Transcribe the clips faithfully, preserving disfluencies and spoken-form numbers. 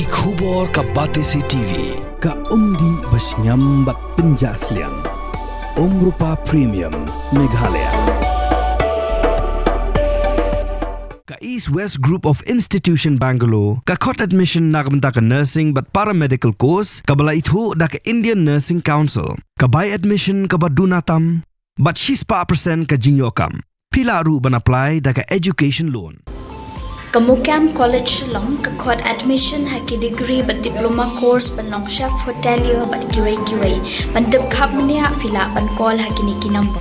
Ki khubor ka Batesi T V, ka umdih ba shngiam bad pynjah sliang. Umrupa Premium, Meghalaya. Ka East West Group of Institution Bangalore, ka khot admission na ka bynta ka nursing bad paramedical course, kaba la ithuh da ka Indian Nursing Council, ka bai admission kaba duna tam, bad shispah percent ka jingïoh kam. Phi lah ruh ban apply da ka education loan. Ka Mukam College Shillong ka khot admission ha ki degree bad diploma course ban long chef hotelier bad kiwei kiwei. Ban tip khapmniah phi lah ban call ha kine ki number.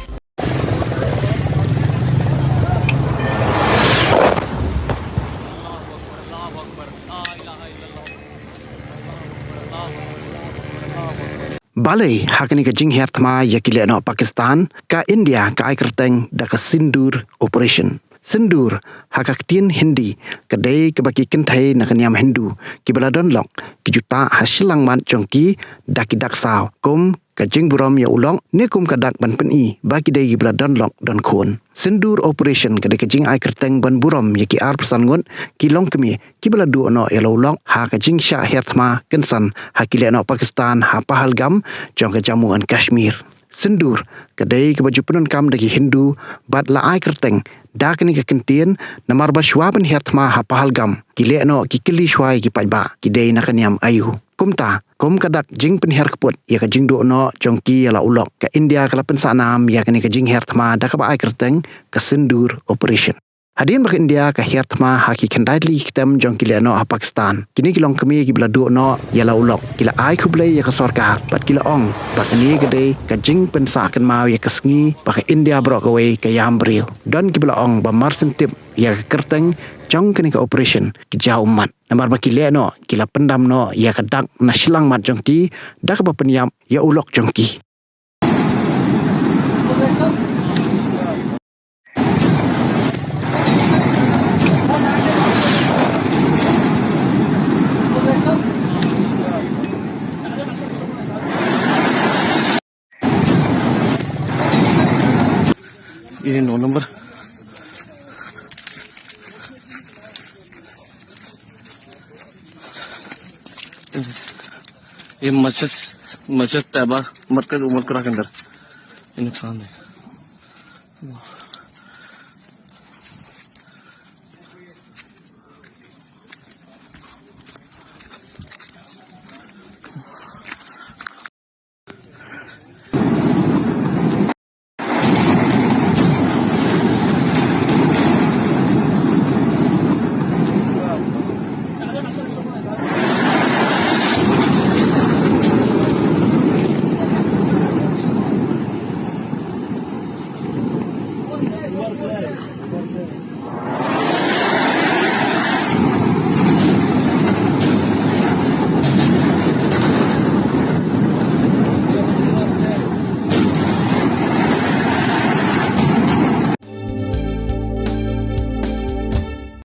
Balei ha kane ka jinghiar thma ïa ki lehnoh Pakistan, ka India ka ai kyrteng da ka Sindoor Operation. Sindoor, ha ka ktien Hindi, ka dei kaba ki kynthei na ka niam Hindu kiba la don lok, ki ju tah ha shyllangmat jong ki da ki dak saw, kum ka jingburom ïa u lok, ne kum ka dak ban pyni ba ki dei kiba la don lok don khun. Sindoor Operation ka dei ka jingai kyrteng ban burom ïa ki arphew san ngut ki longkmie kiba la duh noh ïa la u lok ha ka jingshah hiar thma kynsan ha ki lehnoh Pakistan ha Pahalgam jong ka Jammu and Kashmir. Sindoor ka dei kaba ju pyndonkam da ki Hindu bad la ai kyrteng da kane ka kyntien namar ba shuwa ban hiar thma ha Pahalgam, ki lehnoh ki kylli shuwa ïa ki paidbah, ki dei na ka niam aïu. Kumta, kum ka dak jingpynhiar kput ïa ka jingduh noh jong ki ïa la u lok, ka India ka la pynsah nam ïa kane ka jinghiar thma da kaba ai kyrteng ka Sindoor Operation. Hadien ba ka India ka hiar thma ha ki khyndai tylli ki ktem jong ki lehnoh ha Pakistan, kine ki longkmie kiba la duh noh ïa la u lok ki la ai khublei ïa ka sorkar bad ki la ong ba kane ka dei ka jingpynsah kynmaw ïa ka sngi ba ka India baroh kawei ka ïam briew. Don kiba la ong ba mar shen tip ïa ka kyrteng jong kane ka operation ki jaw ummat. Namar ba ki lehnoh ki la pyndam noh ïa ka dak na shyllangmat jong ki da kaba pynïap ïa u lok jong ki. Ini no number. ये मस्जिद, मस्जिद तैयबा मरकज उमर करा के अंदर ये नुकसान है।